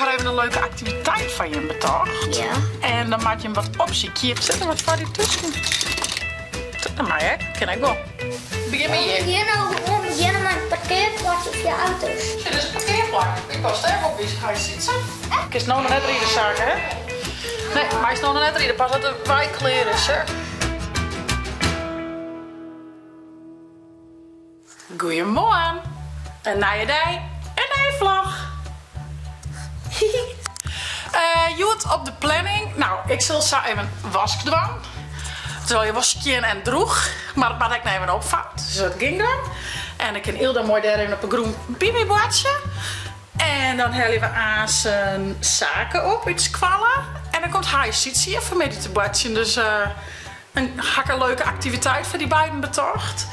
ha even in leuke aktiviteit foar jim betocht. Ja. En dan moat jim wat opsykje. Sit der wat foar dy tusken? Dat mei ek, kin ek wol. Begjin mei hjir. Begjin nou gewoan begjinne mei it parkearplak foar de auto's. Dit is in parkearplak. Ik pas dêr op by hy Sytse. Kinst no noch net ride, Sake, hè? Nee, meist no noch net ride, pas as de wei klear is, hè? Goeiemoarn! In nije dei, in nije vlog! Hjoed op de planning, nou ik sil sa even wask dwaan. It is allegear wol skjin en droech, mar it moat ek noch even opfoud, dus dat gean ik dwaan. En dan kin Ilda moai dêr even op 'e grûn by my boartsje. En dan helje we aansen Sake op út skoalle. En dan komt Haye Sytse hjir fanmiddei te boartsjen, dus in hakke leuke aktiviteit foar dy beiden betocht.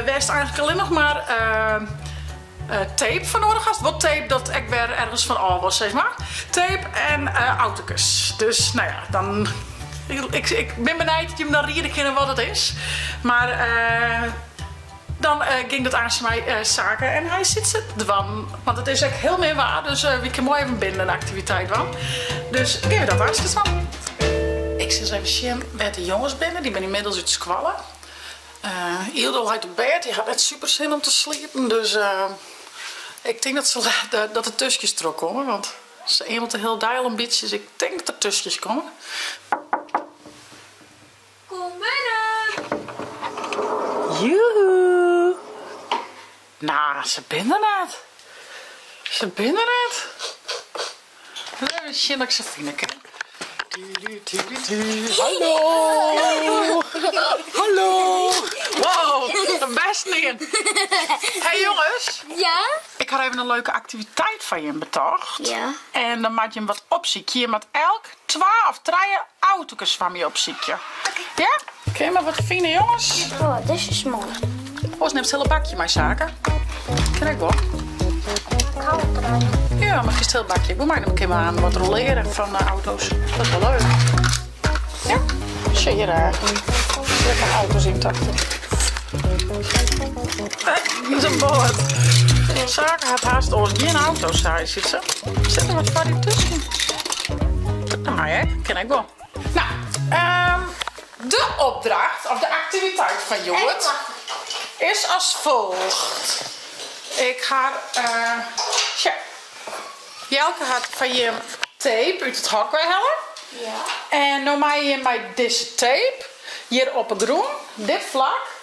Wêr'tst eigenlik allinnich mar tape foar noadich hast. Wol tape dat ek wer ergens fan ôf wol, sis mar. Tape en autokes. Dus no ja, dan, ik bin benijd dat jim dan riede kinne wat it is. Mar dan gean ik dat aanst mei Sake en Haye Sytse dwaan. Want it is ek hiel min waar, dus wy kinne moai even binnen in aktiviteit dwaan. Dus gean we dat aanst dwaan. Ik sil ris even sjen wêr't de jonges binne. Dy binne ynmiddels út skoalle. Yldo leit op bêd, dy hat net super sin om te sliepen, dus ik tink dat se dat de tuskjes trochkomme, want se eamelt de hiele dei al in bytsje, dus ik tink dat der tuskjes komme. Kom binnen! Joehoe! Nou, se binne der net. Se binne der net. Even sjen dat ik se fine kin. Hallo! Hallo! Wow, bêst ien. Hey jonges. Ja? Ik ha even in leuke aktiviteit foar jim betocht. Ja. En dan moat jim wat opsykje. Jim moat elk twa of trije autokes foar my opsykje. Ja? Kin je mar wat fine jonges? Oh, dit is moai. Oars nimst it hiele bakje mei, Sake. Kin ek wol. Ik hou het erin. Ja, mar kinst it hiele bakje ek wol meinimmen. Kin we aan wat roleren fan de auto's. Dat is wol leuk. Ja? Sjoch hjir lekker auto's yn tocht. Dat is in boat. Sake hat hast oars gjin auto, sei Sytse. Sit der wat foar dy tusken? Dat mei ek, kin ek wol. Nou, de opdracht of de aktiviteit fan hjoed is as folgt. Ik ha, sja, Jelke hat foar jim tape út it hok weihelle. En no meie jim mei dizze tape hjir op 'e grûn, dit flak,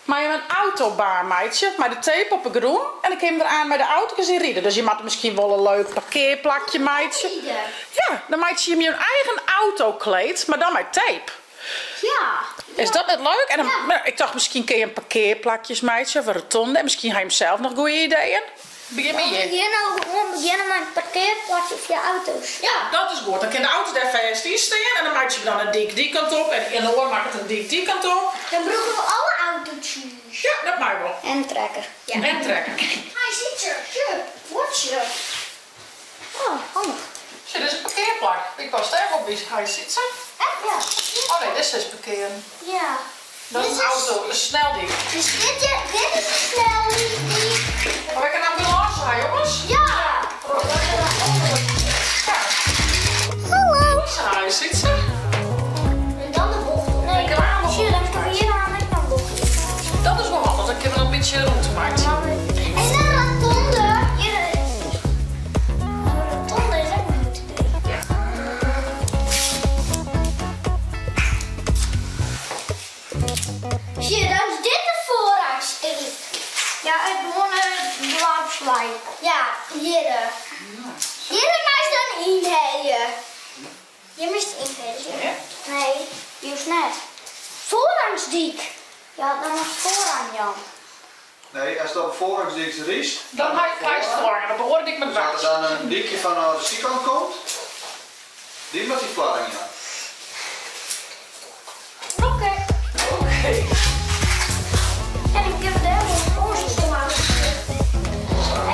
Meie jim in autobaan meitsje mei de tape op 'e grûn en dan kinne jim der aan mei de autokes yn ride. Dus je moatte miskien wol in leuk parkearplakje meitsje. Ja, dan meitsje jim jo eigen autokleed, mar dan mei tape. Ja. Is dat net leuk? En dan, ja. Ik tocht miskien kinne jim parkearplakjes meitsje of in rotonde en miskien ha jim sels noch goede ideeën. Begjin mei hjir. Begjin nou gewoan begjinne mei in parkearplakje foar de auto's. Ja, dat is goed. Dan kinne de auto's dêr fêst yn stean en dan meitsje we dan in dyk dy kant op en in oar makket in dyk dy kant op. Dan brûke we alle autootjes. Ja, dat mei wol. En trekker. Ja. En trekker. Hy sit der. Sjoch, buordsje. Oh, handich. Sjoch, dit is in parkearplak. Ik past dêr wol by, Hy Sytse. Echt? Ja. Oh nee, dit is parkearen. Ja. Dat is in auto, in sneldyk. Dus dit, dit is de sneldyk. Moat ik in ambulânse ha, jonges? Ja! Hallo! Hi, Sytse. En dan de bocht. Nee, zie dan kan hier aan ik dan bocht. Dat is wol handich, dan kinne we noch in bytsje rûnte meitsje. En de rotonde. Hier, de rotonde is ek in goed idee. Ja. Sjoch, dan is dit de foarrangsstreek. Ja, it gewoane doarpswei. Ja, hjirre. Hjirre meist dan ynhelje. Hjir moatst ynhelje. Nee, just net. Foarrangsdyk. Ja, dan moatst foarrang jaan. Nee, ast op de foarrangsdyk rydst. Dan krijst foarrang en op de oare dyk moat Dus as der dan in dykje fanôf de sydkant komt, dy moat dy foarrang jaan. Oké. Oké. En ik kin dêr wol foarstelle.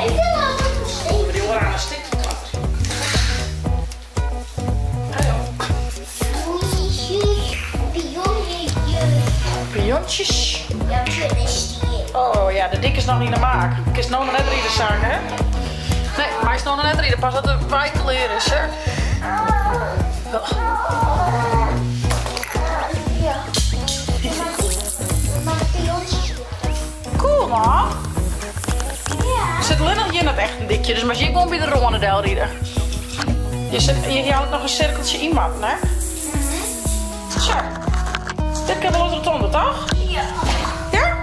Ik wil altijd een steen. Die horen aan een stikje klaar. Piontjes. Ja, is die. Oh ja, de dyk is noch yn de maak. Kinst no noch net ride, Sake, hè? Nee, meist no noch net ride, pas as de wei klear is, hè. Ja. Cool, man. Ja. Sit allinnich hjir net echt in dykje, dus moatst hjir gewoan by de râne del ride. Je sit, je ha noch in sirkeltsje yn moatten, hè? Zo. Dit kin wol op de rotonde, toch? Ja. Ja?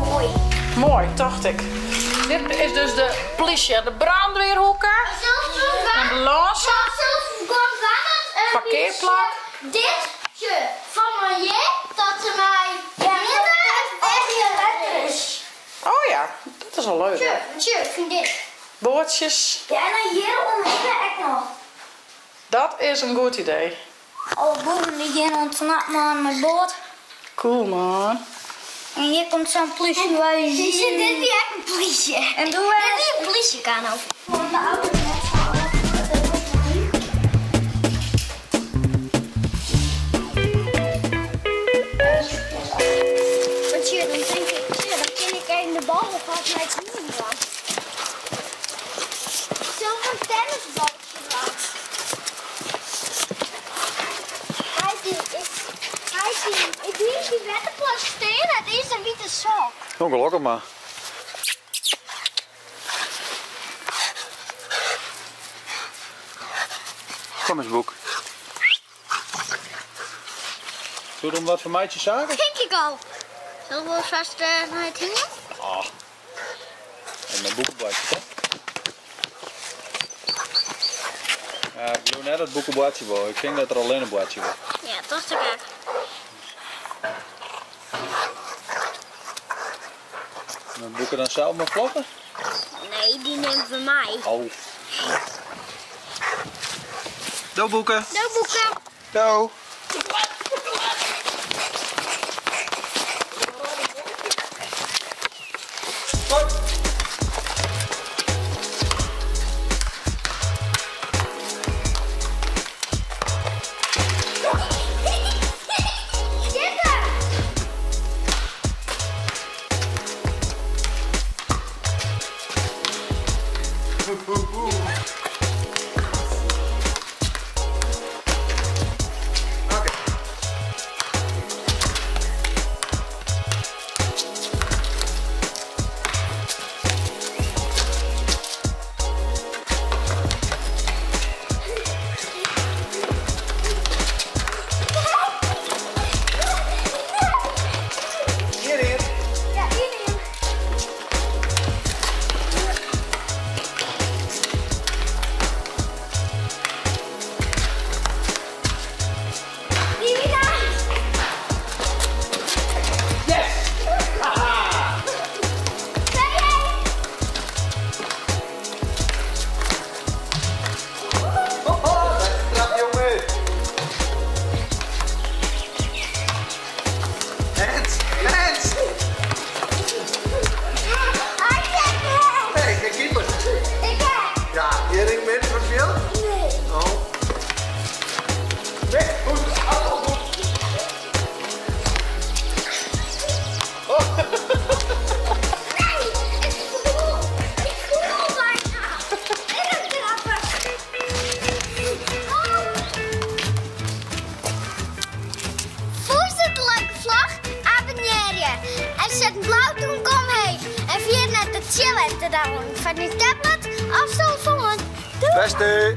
Moai. Moai, tocht ik. Dit is dus de plysje en de brandweerhoeke. Ambulance. Parkearplak. Dit fan hjir tot en mei letters. Oh ja, dat is al leuk. Tje, tje, fyn dit. Boatsjes. Ja, en dan hjir omhinne ek noch. Dat is in goed idee. Alle boeren die gean oan it snapman mei boat. Cool man. En hjir komt sa'n plysjewein. Dit wie ek in plysje. En doe dit wie in plysjekano. De auto net Want sjoch, dan tink ik, sjoch, dan kin ik even de bal alvast nei it hûs dwaan. Sil ik in tennisbaltsje dwaan? Ik wie yn dy wetterplas stean, it is in wite sok. No, gelokkich mar. Kom eens, Boek. Doe om wat foar meitsje saken? Tink ik al. Sil ik wol fêst nei it hingjen? Ah. En mijn boekenboartsje, toch? Ja, ik bedoel net dat boekenboartsje wol. Ik denk dat er alleen een boartsje wol. Ja, dat is ook. En boeken dan zelf maar vloggen? Nee, die neemt van mij. Oh. Doe boeken. Doe boeken. Doe. Fan de tablet of telefoon. Beste.